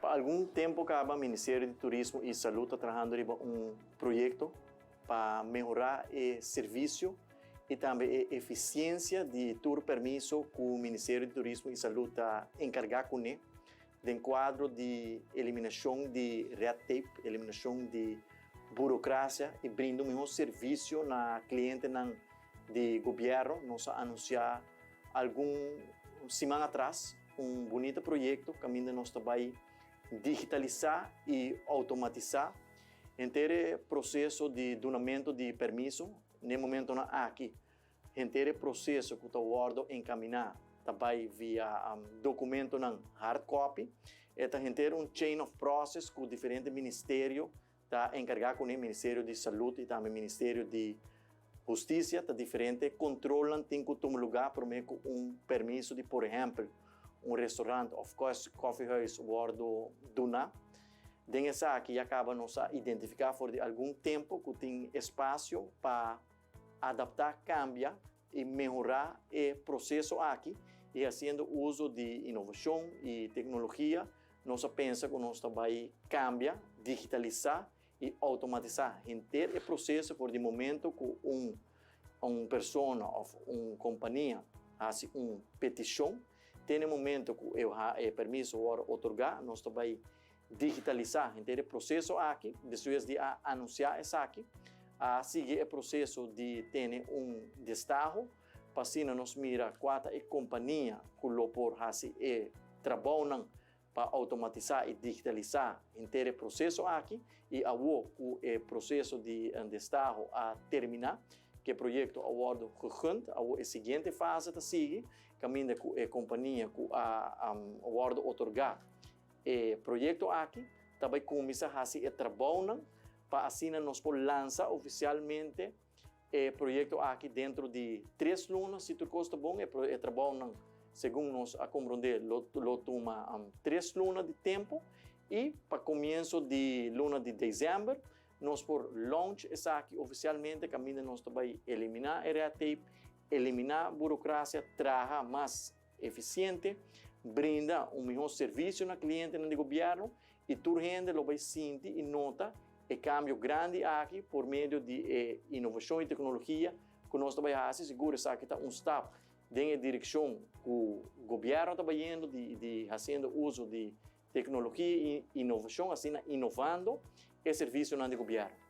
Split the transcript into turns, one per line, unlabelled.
Pa algun tempu kaba Ministerio di Turismo i Salud ta trahando riba un proyekto pa mehorá e servisio i tambe e efisiensia di tur permiso ku Ministerio di Turismo i Salud ta enkargá kuné den kuadro di eliminashon di red tape, eliminashon di burokrasia i brinda un mihó servisio na klientenan di gobièrnu. Nos a anunsiá algun siman atras un bunita proyekto kaminda nos ta bai digitalisá i outomatisá henter e proseso di dunamentu di permiso. N'e momentonan aki henter e proseso ku ta wòrdu enkaminá ta bai via dokumentonan hard copy. E ta henter un chain of process ku diferente ministerio ta enkargá kuné, Ministerio di Salud i tambe Ministerio di Hustisia. Ta diferente kontrolnan tin ku tuma lugá promé ku un permiso di por ehèmpel un restaurant òf kòfiehuis wòrdu duná. Den esaki ya kaba nos a identifiká for di algun tempu ku tin espasio pa adaptá, kambia i mehorá e proseso aki i hasiendo uso di inovashon i teknologia nos a pensa ku nos ta bai kambia, digitalisá i outomatisá henter e proseso for di momento ku un un persona òf un kompania hasi un petishon te na e momento ku e permiso wòrdu otorgá. Nos ta bai digitalisá henter e proseso aki. Despues di a anunsiá esaki, a sigui e proseso di tene un destaho pa asina nos mira kua ta e kompania ku lo por hasi e trabounan pa outomatisá i digitalisá henter e proseso aki. I awor ku e proseso di destaho a terminá, ku e proyekto a wòrdu gegund, awor e siguiente fase ta sigui kaminda ku e kompania ku a wòrdu otorgá E proyekto aki ta bai kuminsá hasi e trabounan pa asina nos por lansa ofisialmente e proyekto aki dentro di 3 luna, si tur kos ta bon. E trabounan, segun nos a komprondé, lo tuma 3 luna di tempu i pa komienso di luna di desèmber nos por launch esaki ofisialmente, kaminda nos ta bai eliminá e red tape, eliminá burokrasia, traha mas efisiente, brinda un mihó servisio na klientenan di gobièrnu i tur hende lo bai sinti i nota e kambio grandi aki por medio di e inovashon i teknologia ku nos ta bai hasi. Sigur esaki ta un stap den e direkshon ku gobièrnu ta bayendo di hasiendo uso di teknologia i inovashon, asina inovando e servisionan di gobièrnu.